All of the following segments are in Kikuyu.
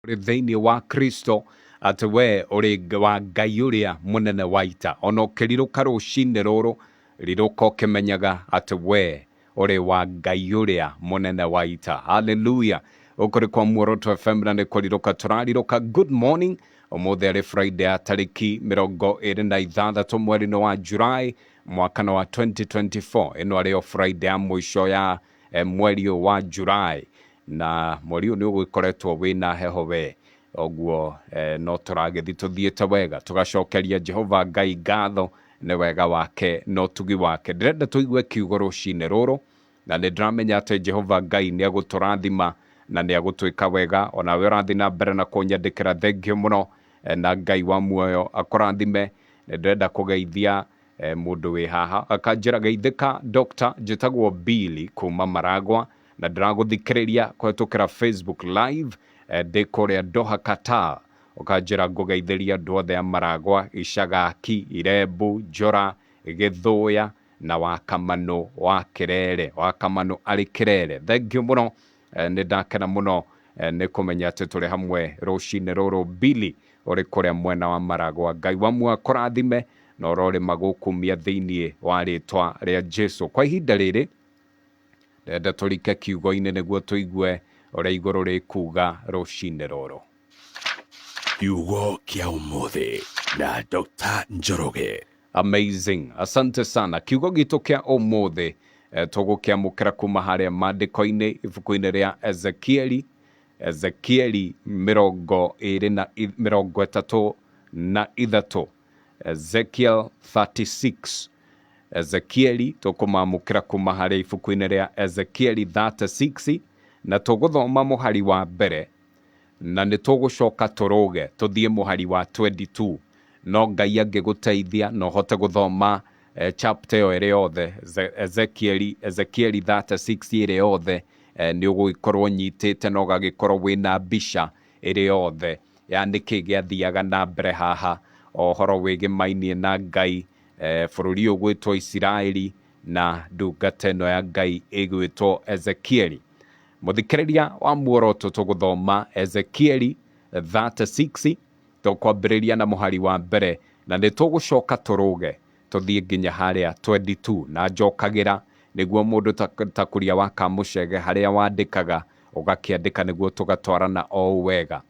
Ũrĩ thĩinĩ wa Kristo, atĩ we ũrĩ wa Ngai ũrĩa mũnene wa ita. Ona ũkĩrirũka rũcinĩ rũrũ, rirũka ũkĩmenyaga atĩ we ũrĩ wa Ngai ũrĩa mũnene wa ita. Haleluya! Gũkũ nĩ kwa Muoroto FM na nĩ kũrirũka tũrarirũka. Good morning. Ũmũthĩ arĩ Friday ya tarĩki 26 mweri-inĩ wa July mwaka wa 2024. Ĩno arĩ o Friday ya mũico ya mweri ũyũ wa July. Na mweri ũyũ nĩ ũgĩkoretwo wĩna heho we, ũguo no tũragĩthiĩ tũthiĩte wega, tũgacokeria Jehova Ngai ngatho nĩ wega wake na ũtugi wake. Ndĩrenda tũigue kiugo rũcinĩ rũrũ, na nĩ ndĩramenya atĩ Jehova Ngai nĩ egũtũrathima na nĩ egũtwĩka wega. Onawe ũrathiĩ na mbere na kũnyandĩkĩra, thengio mũno, na Ngai wa muoyo akũrathime. Nĩ ndĩrenda kũgeithia Mũndũ wĩ haha akanjĩra geithĩka Doctor, njĩtagwo Billy kuma Maragwa na ndĩragũthikĩrĩria kũhetũkĩra Facebook live ndĩ kũrĩa Doha Qatar. Ũkanjĩra ngũgeithĩria andũ othe a Maragwa, Icagaki, Irembu, Njora, Gĩthũya na Wakamanũ wa Kĩrere. Wakamanũ arĩ Kĩrere. Thengiũ mũno, nĩ ndakena mũno nĩ kũmenya atĩ tũrĩ hamwe rũcinĩ rũrũ. Billy ũrĩ kũrĩa mwena wa Maragwa, Ngai wa muoyo akũrathime na ũrorĩma gũkumia thĩinĩ wa rĩtwa rĩa Jesu. Kwa ihinda rĩrĩ ndĩrenda tũrike kiugo-inĩ nĩguo tũigue ũrĩa igũrũ rĩkuga rũcinĩ rũrũ. Kiugo kĩa ũmũthĩ na Dr. Njoroge. Amazing. Asante sana. Kiugo gitũ kĩa ũmũthĩ tũgũkĩamũkĩra kuma harĩa maandĩko-inĩ ibuku-inĩ rĩa Ezekieli, Ezekieli 23, Ezekiel 36. Ezekieli tũkũmamũkĩra kuma harĩ ibuku-inĩ rĩa Ezekieli 36 na tũgũthoma mũhari wa mbere na nĩ tũgũcoka tũrũge tũthiĩ mũhari wa 22. No Ngai angĩgũteithia na ũhote gũthoma chapter ĩyo ĩrĩ yothe, Ezekieli, Ezekieli 36 ĩrĩ yothe, nĩ ũgũgĩkorwo ũnyitĩte na ũgagĩkorwo wĩna mbica ĩrĩ yothe ya nĩkĩ gĩathiaga na mbere haha, o ũhoro wĩgĩmainie na Ngai, bũrũri ũyũ ũgwĩtwo Isiraeli na ndungata ĩno ya Ngai ĩgwĩtwo Ezekieli. Mũthikĩrĩria wa Muoroto, tũgũthoma Ezekieli 36, tũkwambĩrĩria na mũhari wa mbere na nĩ tũgũcoka tũrũge tũthiĩ nginya harĩa 22, na njokagĩra nĩguo mũndũ ta Kuria wa Kamũcege harĩa wandĩkaga ũgakĩandĩka nĩguo tũgatwarana o ũũ wega.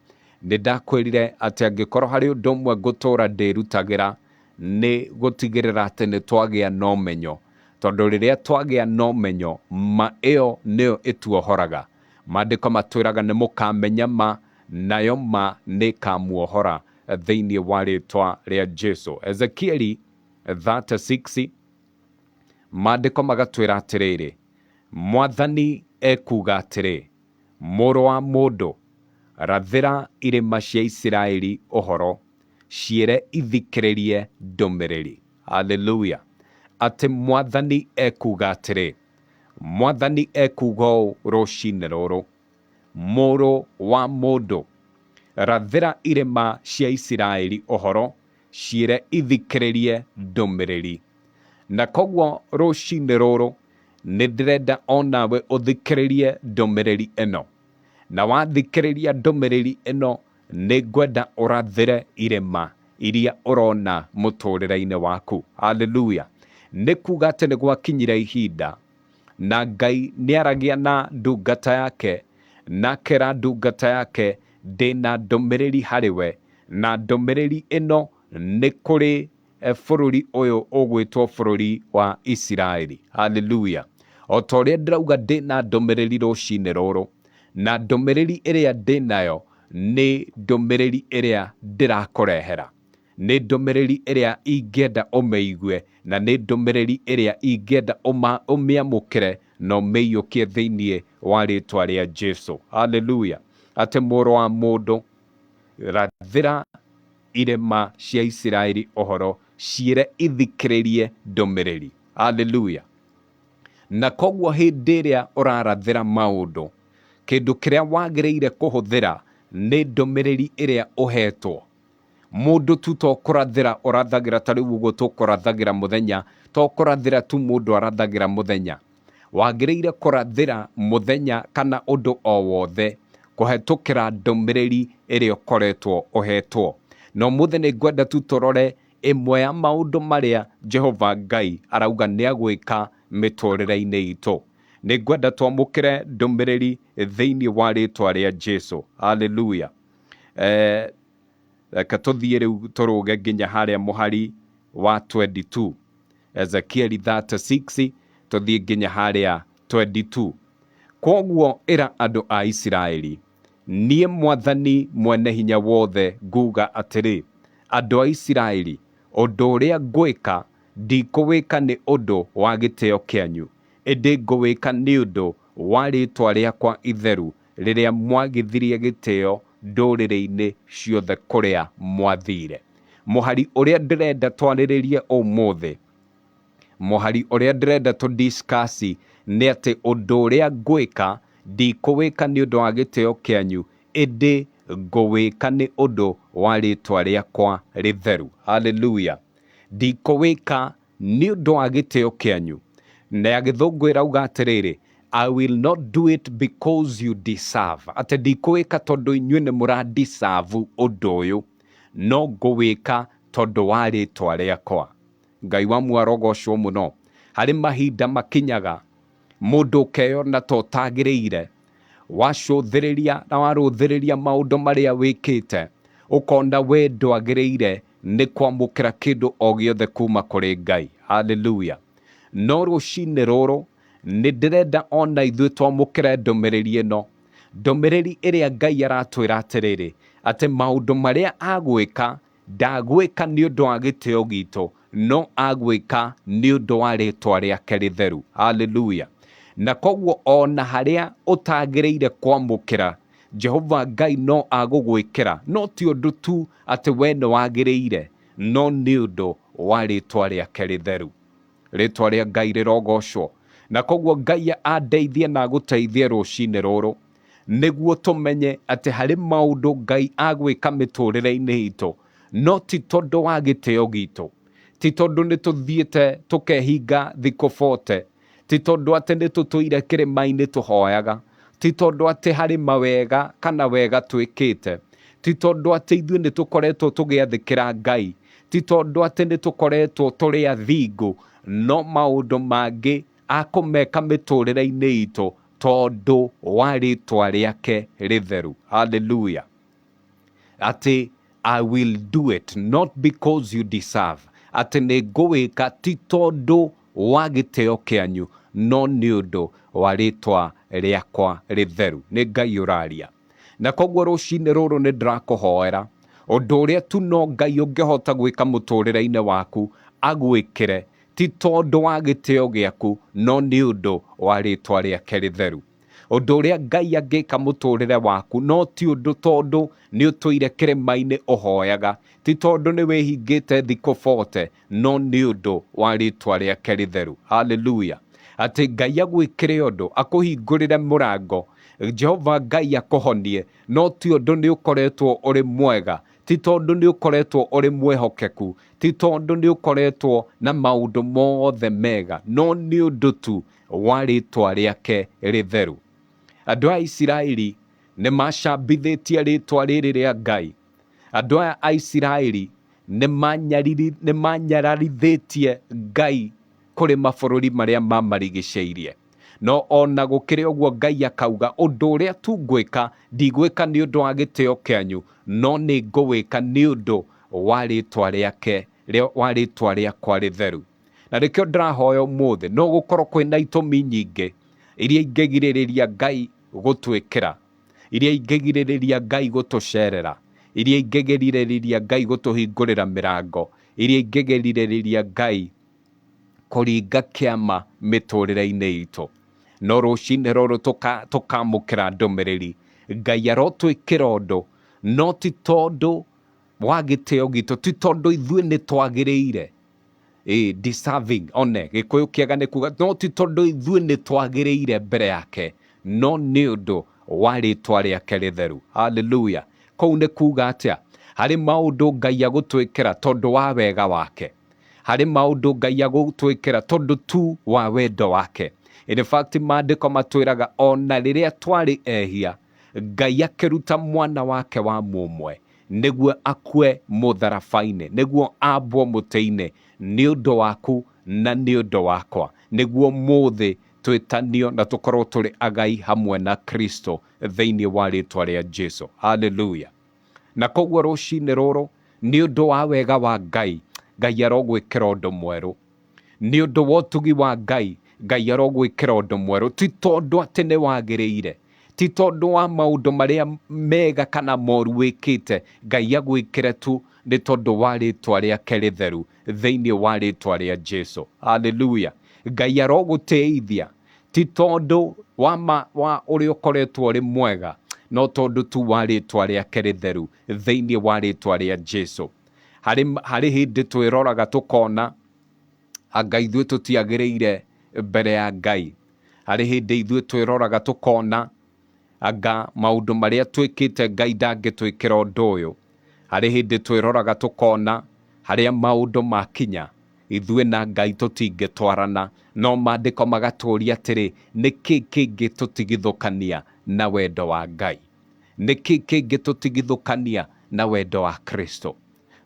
Nĩ ndakwĩrire atĩ angĩkorwo harĩ ũndũ ũmwe ngũtũra ndĩrutagĩra nĩ gũtigĩrĩra atĩ nĩ twagĩa na ũmenyo, tondũ rĩrĩa twagĩa na ũmenyo, ma ĩyo nĩyo ĩtuohoraga. Maandĩko matwĩraga nĩ mũkamenya ma, nayo ma nĩ ĩkamuohora thĩinĩ wa rĩtwa rĩa Jesu. Ezekieli 36, maandĩko magatwĩra atĩrĩrĩ, Mwathani ekuuga atĩrĩ, Mũrũ wa mũndũ, rathĩra irĩma cia Isiraeli ũhoro, ciĩre ithikĩrĩrie ndũmĩrĩri. Haleluya! Atĩ Mwathani ekuuga atĩrĩ, Mwathani ekuuga ũũ rũcinĩ rũrũ, Mũrũ wa mũndũ, rathĩra irĩma cia Isiraeli ũhoro, ciĩre ithikĩrĩrie ndũmĩrĩri. Na koguo rũcinĩ rũrũ nĩ ndĩrenda o nawe ũthikĩrĩrie ndũmĩrĩri ĩno. Na wathikĩrĩria ndũmĩrĩri ĩno, nĩ ngwenda ũrathĩre irĩma iria ũrona mũtũrĩre-inĩ waku. Haleluya! Nĩ kuga atĩ nĩ gwakinyire ihinda na Ngai nĩ aragia na ndungata yake na akera ndungata yake ndĩna ndũmĩrĩri harĩ we, na ndũmĩrĩri ĩno nĩ kũrĩ bũrũri ũyũ ũgwĩtwo bũrũri wa Isiraeli. Haleluya! O ta ũrĩa ndĩrauga ndĩna ndũmĩrĩri rũcinĩ rũrũ, na ndũmĩrĩri ĩrĩa ndĩnayo nĩ ndũmĩrĩri ĩrĩa ndĩrakũrehera. Nĩ ndũmĩrĩri ĩrĩa ingĩenda ũmĩigue, na nĩ ndũmĩrĩri ĩrĩa ingĩenda ũmĩamũkĩre na ũmĩiyũkie thĩinĩ wa rĩtwa rĩa Jesu. Haleluya! Atĩ mũrũ wa mũndũ, rathĩra irĩma cia Isiraeli ũhoro, ciĩre ithikĩrĩrie ndũmĩrĩri. Haleluya! Na koguo hĩndĩ ĩrĩa ũrarathĩra maũndũ, kĩndũ kĩrĩa wagĩrĩire kũhũthĩra nĩ ndũmĩrĩri ĩrĩa ũhetwo. Mũndũ tu to kũrathĩra ũrathagĩra ta rĩu ũguo tũkũrathagĩra mũthenya, to kũrathĩra tu mũndũ arathagĩra mũthenya. Wagĩrĩire kũrathĩra mũthenya kana ũndũ o wothe Kũhetũkĩra ndũmĩrĩri ĩrĩa ũkoretwo ũhetwo. Na ũmũthĩ nĩ ngwenda tu tũrore ĩmwe ya maũndũ marĩa Jehova Ngai arauga nĩ agwĩka mĩtũrĩre-inĩ itũ. Nĩ ngwenda twamũkĩre ndũmĩrĩri thĩinĩ wa rĩtwa rĩa Jesu. Haleluya. Reke tũthiĩ rĩu tũrũge nginya harĩa mũhari wa 22. Ezekieli 36 tũthiĩ nginya harĩa 22. Kwoguo ĩra andũ a Isiraeli, 'Niĩ mwathani Mwene Hinya Wothe nguuga atĩrĩ, Andũ a Isiraeli, ũndũ ũrĩa ngwĩka, ndikũwĩka nĩ ũndũ wa gĩtĩĩo kĩanyu, ĩndĩ ngũwĩka nĩ ũndũ wa rĩĩtwa rĩakwa itheru rĩrĩa mwagithirie gĩtĩĩo ndũũrĩrĩinĩ ciothe kũrĩa mwathiire. Mũhari ũrĩa ndĩrenda twarĩrĩrie ũmũthĩ, mũhari ũrĩa ndĩrenda tũ discuss nĩ atĩ ũndũ ũrĩa ngwĩka ndikũwĩka nĩ ũndũ wa gĩtĩo kĩanyu, ĩndĩ ngũwĩka nĩ ũndũ wa rĩtwa rĩakwa rĩtheru. Haleluya! Ndikũwĩka nĩ ũndũ wa gĩtĩo kĩanyu. Na ya gĩthũngũ ĩrauga atĩrĩrĩ, I will not do it because you deserve. Atĩ ndikũwĩka tondũ inyuĩ nĩ mũra deserve ũndũ ũyũ, no ngũwĩka tondũ wa rĩtwa rĩakwa. Ngai wa muoyo arogocwo mũno. Harĩ mahinda makinyaga mũndũ ũkeyona ta ũtagĩrĩire, wacũthĩrĩria na warũthĩrĩria maũndũ marĩa wĩkĩte, ũkona we ndwagĩrĩire nĩ kwamũkĩra kĩndũ o gĩothe kuma kũrĩ Ngai. Haleluya. No rũcinĩ rũrũ nĩ ndĩrenda ona ithuĩ twamũkĩre ndũmĩrĩri ĩno, ndũmĩrĩri ĩrĩa Ngai aratwĩra atĩrĩrĩ, atĩ maũndũ marĩa agwĩka Ndagwĩka nĩ ũndũ wa gĩtĩo gitũ, no agwĩka nĩ ũndũ wa rĩtwa rĩake rĩtheru. Haleluya! Na koguo o na harĩa ũtagĩrĩire kwamũkĩra, Jehova Ngai no agũgwĩkĩra, no ti ũndũ tu atĩ we nĩ wagĩrĩire, no nĩ ũndũ wa rĩtwa rĩake rĩtheru. Rĩtwa rĩa Ngai rĩrogocwo. Na koguo Ngai andeithie na agũteithie rũcinĩ rũrũ, nĩguo tũmenye atĩ harĩ maũndũ Ngai agwĩka mĩtũrĩre-inĩ itũ, no ti tondũ wa gĩtĩo gitũ, ti tondũ nĩ tũthiĩte tũkehinga thikũ 40, ti tondũ atĩ nĩ tũtũire kĩrĩma-inĩ tũhoyaga, ti tondũ atĩ harĩ mawega kana wega twĩkĩte, ti tondũ atĩ ithuĩ nĩ tũkoretwo tũgĩathĩkĩra Ngai, ti tondũ atĩ nĩ tũkoretwo tũrĩ athingu, no maũndũ mangĩ akũmeka mĩtũrĩre-inĩ itũ tondũ wa rĩtwa rĩake rĩtheru. Haleluya. Atĩ I will do it not because you deserve. Atĩ nĩ ngũwĩka ti tondũ wa gĩtĩo kĩanyu, no nĩ ũndũ wa rĩtwa rĩakwa rĩtheru. Nĩ Ngai ũraria. Na koguo rũcinĩ rũrũ nĩ ndĩrakũhoera ũndũ ũrĩa tu no Ngai ũngĩhota gwĩka mũtũrĩre-inĩ waku agwĩkĩre, ti tondũ wa gĩtĩo gĩaku, no nĩ ũndũ wa rĩtwa rĩake rĩtheru. Ũndũ ũrĩa Ngai angĩka mũtũrĩre waku no ti ũndũ tondũ nĩ ũtũire kĩrĩma-inĩ ũhoyaga, ti tondũ nĩ wĩhingĩte thikũ 40, no nĩ ũndũ wa rĩtwa rĩake rĩtheru. Haleluya! Atĩ Ngai agwĩkĩre ũndũ, akũhingũrĩre mũrango, Jehova Ngai akũhonie, no ti ũndũ nĩ ũkoretwo ũrĩ mwega, ti tondũ nĩ ũkoretwo ũrĩ mwĩhokeku, ti tondũ nĩ ũkoretwo na maũndũ mothe mega, no nĩ ũndũ tu wa rĩtwa rĩake rĩtheru. Andũ a Isiraeli nĩ macambithĩtie rĩtwa rĩrĩ rĩa Ngai. Andũ aya a Isiraeli nĩ manyararithĩtie Ngai kũrĩ mabũrũri marĩa mamarigicĩirie. No ona gũkĩrĩ ũguo Ngai akauga, ũndũ ũrĩa tu ngwĩka, ndigwĩka nĩ ũndũ wa gĩtĩo kĩanyu, no nĩ ngũwĩka nĩ ũndũ wa rĩtwa rĩake, wa rĩtwa rĩakwa rĩtheru. Na nĩkĩo ndĩrahoya ũmũthĩ, no gũkorwo kwĩna itũmi nyingĩ iria ingĩgirĩrĩria Ngai gũtwĩkĩra, iria ingĩgirĩrĩria Ngai gũtũcerera, iria ingĩgirĩrĩria Ngai gũtũhingũrĩra mĩrango, iria ingĩgirĩrĩria Ngai kũringa kĩama mĩtũrĩre-inĩ itũ. No rũcinĩ rũrũ tũkamũkĩra ndũmĩrĩri, Ngai arotwĩkĩra ũndũ, no ti tondũ wa gĩtĩo gitũ, ti tondũ ithuĩ nĩ twagĩrĩire, ĩ deserving, one gĩkũyũ kĩega nĩ kuga, no ti tondũ ithuĩ nĩ twagĩrĩire mbere yake, no nĩ ũndũ wa rĩtwa rĩake rĩtheru. Haleluya! Kũu nĩ kuga atĩa? Harĩ maũndũ Ngai agũtwĩkĩra tondũ wa wega wake. Harĩ maũndũ Ngai agũtwĩkĩra tondũ tu wa wendo wake. In fact, maandĩko matwĩraga ona rĩrĩa twarĩ ehia, Ngai akĩruta mwana wake wa mũmwe nĩguo akue mũtharaba-inĩ, nĩguo ambwo mũtĩ-inĩ nĩ ũndũ waku na nĩ ũndũ wakwa, nĩguo mũthĩ twĩtanio na tũkorwo tũrĩ agai hamwe na Kristo thĩinĩ wa rĩtwa rĩa Jesu. Haleluya! Na koguo rũcinĩ rũrũ, nĩ ũndũ wa wega wa Ngai, Ngai arogwĩkĩra ũndũ mwerũ. Nĩ ũndũ wa ũtugi wa Ngai, Ngai arogwĩkĩra ũndũ mwerũ. Ti tondũ atĩ nĩ wagĩrĩire, ti tondũ wa maũndũ marĩa mega kana moru wĩkĩte, Ngai agwĩkĩre tu nĩ tondũ wa rĩtwa rĩake rĩtheru thĩinĩ wa rĩtwa rĩa Jesu. Haleluya! Ngai arogũtĩithia ti tondũ wa ma wa ũrĩa ũkoretwo ũrĩ mwega, no tondũ tu wa rĩtwa rĩake rĩtheru thĩinĩ wa rĩtwa rĩa Jesu. Harĩ hĩndĩ twĩroraga tũkona anga ithuĩ tũtiagĩrĩire mbere ya Ngai. Harĩ hĩndĩ ithuĩ twĩroraga tũkona anga maũndũ marĩa twĩkĩte Ngai ndangĩtwĩkĩra ũndũ ũyũ. Harĩ hĩndĩ twĩroraga tũkona harĩa maũndũ makinya ithuĩ na Ngai tũtingĩtwarana, no maandĩko magatũũria atĩrĩ, nĩkĩ kĩngĩtũtigithũkania na wendo wa Ngai? Nĩkĩ kĩngĩtũtigithũkania na wendo wa Kristo?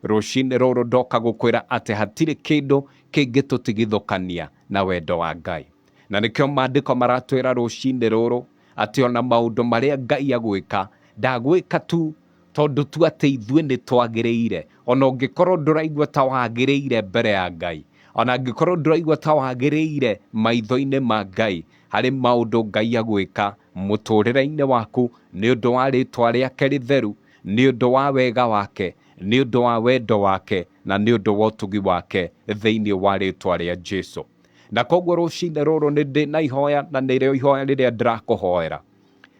Rũcinĩ rũrũ ndoka gũkwĩra atĩ hatirĩ kĩndũ kĩngĩtũtigithũkania na wendo wa Ngai. Na nĩkĩo maandĩko maratwĩra rũcinĩ rũrũ atĩ ona maũndũ marĩa Ngai agwĩka, ndagwĩka tu tondũ tu atĩ ithuĩ nĩ twagĩrĩire. Ona ũngĩkorwo ndũraigua ta wagĩrĩire mbere ya Ngai, ona angĩkorwo ndũraigua ta wagĩrĩire maitho-inĩ ma Ngai, harĩ maũndũ Ngai agwĩka mũtũrĩre-inĩ waku nĩ ũndũ wa rĩtwa rĩake rĩtheru, nĩ ũndũ wa wega wake, nĩ ũndũ wa wendo wake, na nĩ ũndũ wa ũtugi wake thĩinĩ wa rĩtwa rĩa Jesu. Na koguo rũcinĩ rũrũ nĩ ndĩ na ihoya, na nĩrĩo ihoya rĩrĩa ndĩrakũhoera.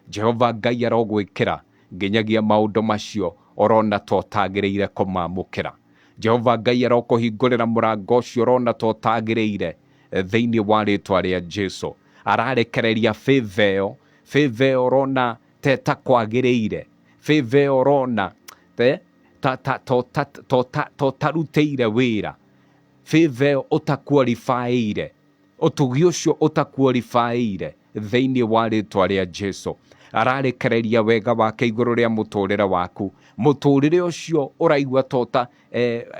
Jehova Ngai arogwĩkĩra nginyagia maũndũ macio ũrona ta ũtagĩrĩire kũmamũkĩra. Jehova Ngai arokũhingũrĩra mũrango ũcio ũrona ta ũtagĩrĩire thĩinĩ wa rĩtwa rĩa Jesu. Ararekereria favor ĩyo, favor ĩyo ũrona ta ĩtakwagĩrĩire, favor ĩyo ũrona ta ũtarutĩire wĩra, favor ĩyo ũtaqualifyĩire, ũtugi ũcio ũtaqualifyĩire thĩinĩ wa rĩtwa rĩa Jesu. Ararekereria wega wake igũrũ rĩa mũtũrĩre waku. Mũtũrĩre ũcio ũraigua ta ũta,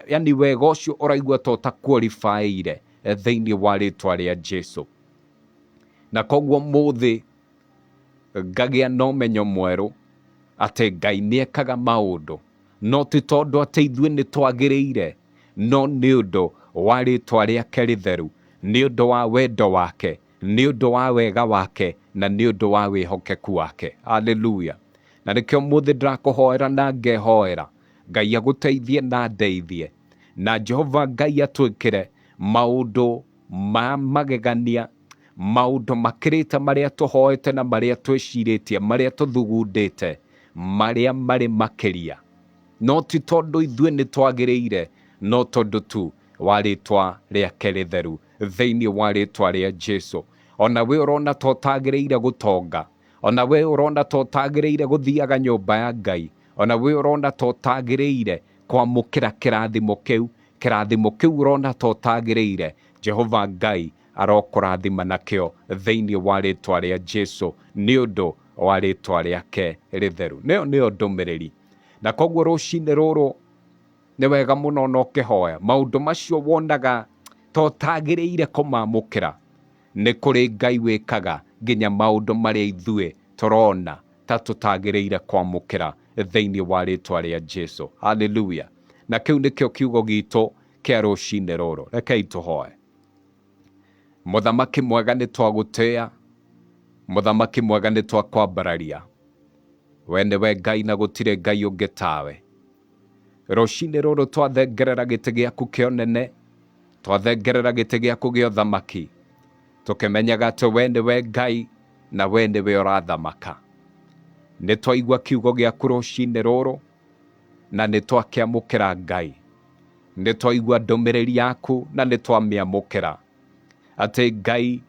yani wega ũcio ũraigua ta ũtaqualifyĩire thĩinĩ wa rĩtwa rĩa Jesu. Na koguo mũthĩ ngagĩa na ũmenyo mwerũ atĩ Ngai nĩ ekaga maũndũ, no ti tondũ atĩ ithuĩ nĩ twagĩrĩire, no nĩ ũndũ wa rĩtwa rĩake rĩtheru, nĩ ũndũ wa wendo wake, nĩ ũndũ wa wega wake, na nĩ ũndũ wa wĩhokeku wake. Haleluya! Na nĩkĩo mũthĩ ndĩrakũhoera na ngehoera Ngai agũteithie na ndeithie, na Jehova Ngai atwĩkĩre maũndũ ma magegania, maũndũ makĩrĩte marĩa tũhoete na marĩa twĩcirĩtie, marĩa tũthugundĩte, marĩa marĩ makĩria. No ti tondũ ithuĩ nĩ twagĩrĩire, no tondũ tu wa rĩtwa rĩake rĩtheru thĩinĩ wa rĩtwa rĩa Jesu. Ona we ũrona ta ũtagĩrĩire gũtonga, ona we ũrona ta ũtagĩrĩire gũthiaga nyũmba ya Ngai, ona we ũrona ta ũtagĩrĩire kwamũkĩra kĩrathimo kĩu, kĩrathimo kĩu ũrona ta ũtagĩrĩire, Jehova Ngai arokũrathima nakĩo thĩinĩ wa rĩtwa rĩa Jesu nĩ ũndũ wa rĩtwa rĩake rĩtheru. Nĩyo nĩyo ndũmĩrĩri. Na koguo rũcinĩ rũrũ nĩ wega mũno na ũkĩhoya maũndũ macio wonaga ta ũtagĩrĩire kũmamũkĩra, nĩ kũrĩ Ngai wĩkaga nginya maũndũ marĩa ithuĩ tũrona ta tũtagĩrĩire kwamũkĩra thĩinĩ wa rĩtwa rĩa Jesu. Haleluya! Na kĩu nĩkĩo kiugo gitũ kĩa rũcinĩ rũrũ. Rekei tũhoe. Mũthamaki mwega, nĩ twagũtĩĩa. Mũthamaki mwega, nĩ twakwambararia. We nĩwe Ngai na gũtirĩ Ngai ũngĩ tawe. Rũcinĩ rũrũ twathengerera gĩtĩ gĩaku kĩa ũnene, twathengerera gĩtĩ gĩaku gĩa ũthamaki, tũkĩmenyaga atĩ we nĩwe Ngai na we nĩwe ũrathamaka. Nĩ twaigua kiugo gĩaku rũcinĩ rũrũ na nĩ twakĩamũkĩra Ngai. Nĩ twaigua ndũmĩrĩri yaku na nĩ twamĩamũkĩra. Atĩ Ngai,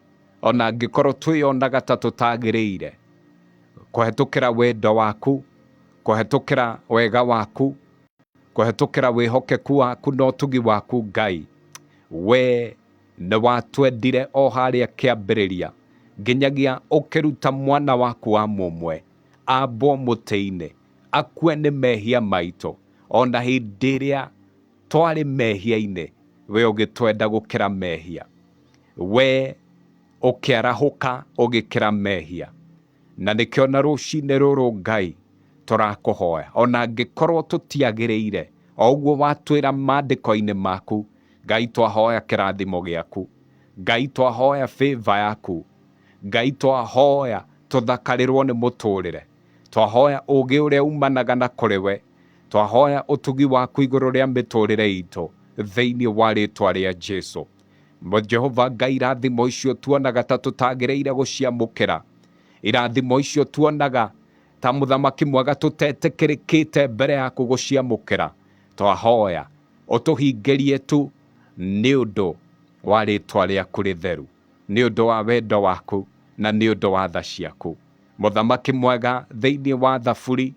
ona angĩkorwo twĩyonaga ta tũtagĩrĩire, kũhetũkĩra wendo waku, kũhetũkĩra wega waku, kũhetũkĩra wĩhokeku waku na ũtugi waku Ngai, we nĩ watwendire o harĩa kĩambĩrĩria, nginyagia ũkĩruta mwana waku wa mũmwe, Ambwo mũtĩ-inĩ, akue nĩ mehia maitũ, ona hĩndĩ ĩrĩa twarĩ mehia-inĩ, we ũgĩtwenda gũkĩra mehia. We ũkĩarahũka ũgĩkĩra mehia. Na nĩkĩo na rũcinĩ rũrũ Ngai tũrakũhoya, ona angĩkorwo tũtiagĩrĩire, o ũguo watwĩra maandĩko-inĩ maku, Ngai twahoya kĩrathimo gĩaku, Ngai twahoya favor yaku, Ngai twahoya tũthakarĩrwo nĩ mũtũrĩre, twahoya ũgĩ ũrĩa umanaga na kũrĩ we, twahoya ũtugi waku igũrũ rĩa mĩtũrĩre itũ thĩinĩ wa rĩtwa rĩa Jesu. Jehova Ngai, irathimo icio tuonaga ta tũtagĩrĩire gũciamũkĩra, irathimo icio tuonaga ta mũthamaki mwega tũtetĩkĩrĩkĩte mbere yaku gũciamũkĩra, twahoya ũtũhingĩrie tu nĩ ũndũ wa rĩtwa rĩaku rĩtheru, nĩ ũndũ wa wendo waku na nĩ ũndũ wa tha ciaku. Mũthamaki mwega, thĩinĩ wa Thaburi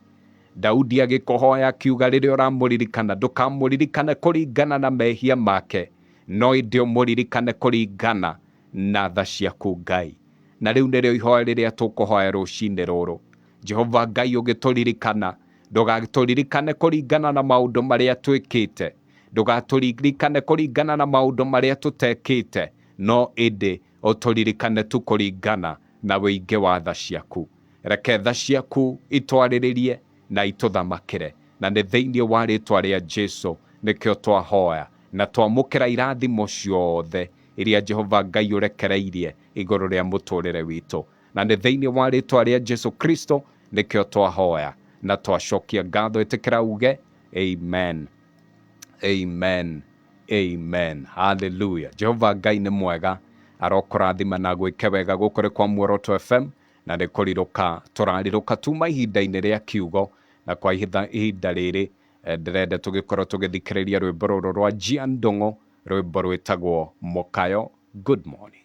Daudi agĩkũhoya akiuga rĩrĩa ũramũririkana ndũkamũririkane kũringana na mehia make, no ĩndĩ ũmũririkane kũringana na tha ciaku Ngai. Na rĩu nĩrĩo ihoya rĩrĩa tũkũhoya rũcinĩ rũrũ. Jehova Ngai, ũgĩtũririkana, ndũgatũririkane kũringana na maũndũ marĩa twĩkĩte, ndũgatũririkane kũringana na maũndũ marĩa tũtekĩte, no ĩndĩ ũtũririkane tu kũringana na ũingĩ wa tha ciaku. Reke tha ciaku itwarĩrĩrie na itũthamakĩre, na nĩ thĩinĩ wa rĩtwa rĩa Jesu nĩkĩo twahoya na twamũkĩra irathimo ciothe iria Jehova Ngai ũrekereirie igũrũ rĩa mũtũrĩre witũ, na nĩ thĩinĩ wa rĩtwa rĩa Jesu Kristo nĩkĩo twahoya na twacokia ngatho. Ĩtĩkĩra uge amen, amen, amen. Hallelujah. Jehova Ngai nĩ mwega, arokũrathima na gwĩke wega. Gũkũ nĩ kwa Muoroto FM na nĩ kũrirũka tũrarirũka tuma ihinda-inĩ rĩa kiugo, na kwa ihinda rĩrĩ ndĩrenda tũgĩkorwo tũgĩthikĩrĩria rwĩmbo rũrũ rwa Gian Ndung'u, rwĩmbo rwĩtagwo Mũkayo. Good morning.